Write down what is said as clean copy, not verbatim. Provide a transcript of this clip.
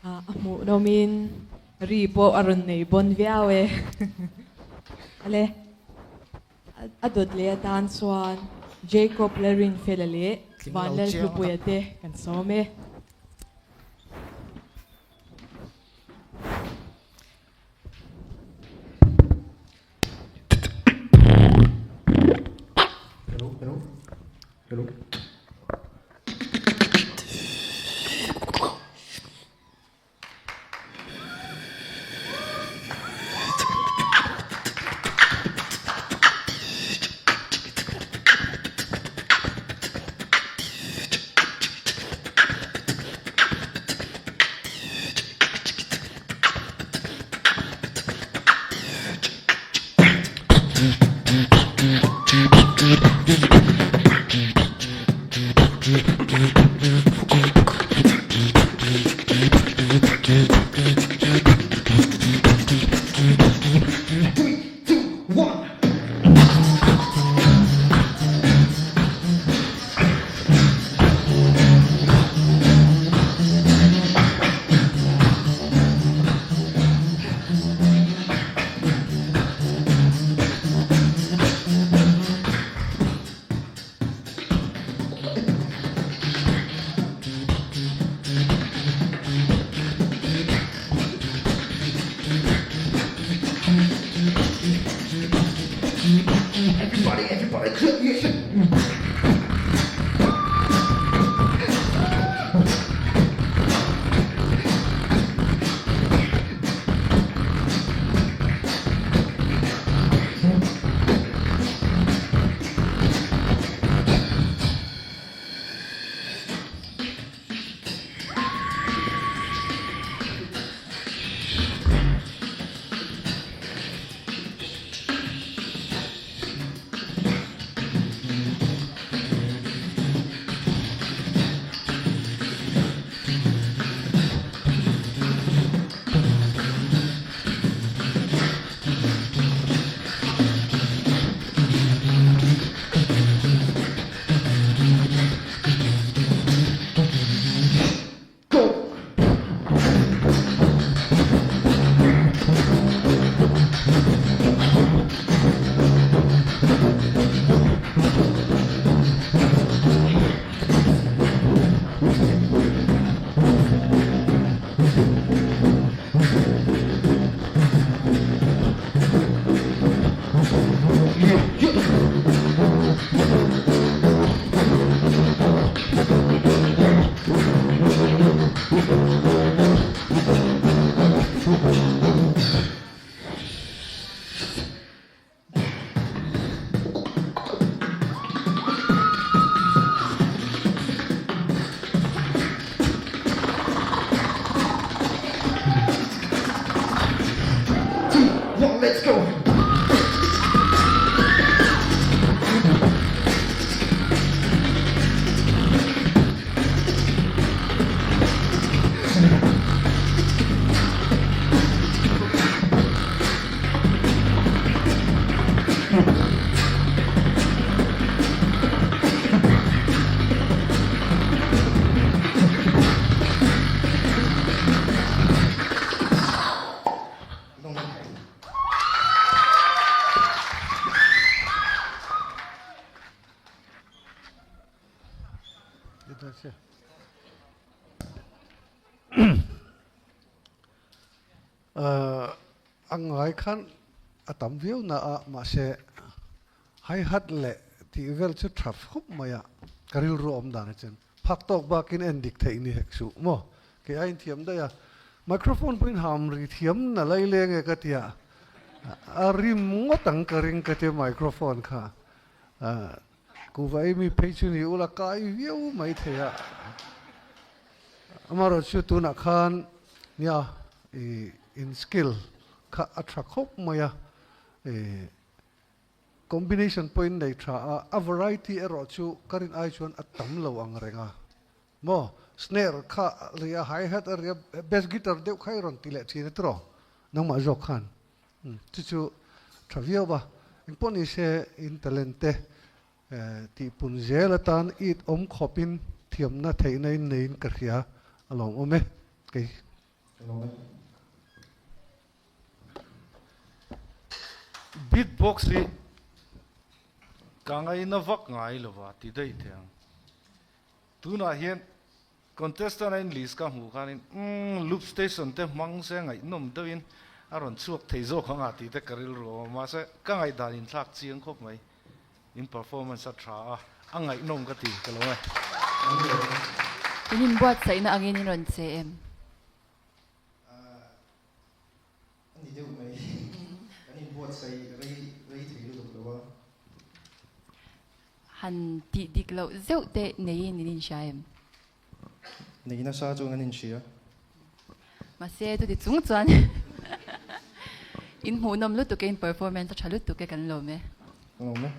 A hmuh nawmin ri pawh a rawn nei bawn viau e. Ale, a dawt leh atan chuan Jacob Lalrinfela leh Vanlalhlupuia te kan sawm e. Hello, hello, hello. Three, two, one. Everybody, everybody, clap your Go! Let's go! A ngai khan a tam viau na a mahse hi-hat leh tih vel chu tha khup mai a ka rilru awm dan a chen phak tawk bakin en dik theih ni hek suh maw kei a inthiam daih a microphone pawhin ham ri thiam na lai leng e ka tia a rim ngawt ang ka ring ka tia microphone kha Kuva Amy phei chu ni ula kai viau mai thei a, amaherawh chu tunah khan nia i in skill kha a tha khawp mai a, i combination pawhin nei tha a, a variety erawh chu ka rin ai chuan a tam lo ang reng a, maw snare kha ri a, hi hat a ri a, bass guitar deuh kha i rawn ti leh thin a tiraw nangmah zawk khan. Chu chu tha viau a, engpawh ni se in talent te tihpun zel atan it awm khawpin thiamna theihna in neiin ka hria a lawm awm e kei. Ka lawm e. Beatbox hi ka ngaina vak ngai lova ti daih thei ang. Tunah hian contestant a in list ka hmuh khanin umm loop station te hmang se ngaihnawm deuhin a rawn chhuak thei zawk ang a tih te ka rilru a awm a, mahse ka ngaihdan inthlak chiang khawp mai. In performance a tha a, a ngaihnawm ka ti ka lo e. In inbuatsaihna angin in rawn che em? A ni deuh mai. Kan inbuatsaih rei rei thei lutuk lo a. Han tih dik loh zeuh te neiin in inhria em? Nei nasa chuan an inhria. Mahse chuti chung chuan in hmuhnawm lutuk e, in performance a tha lutuk e kan lawm e. Ka lawm e.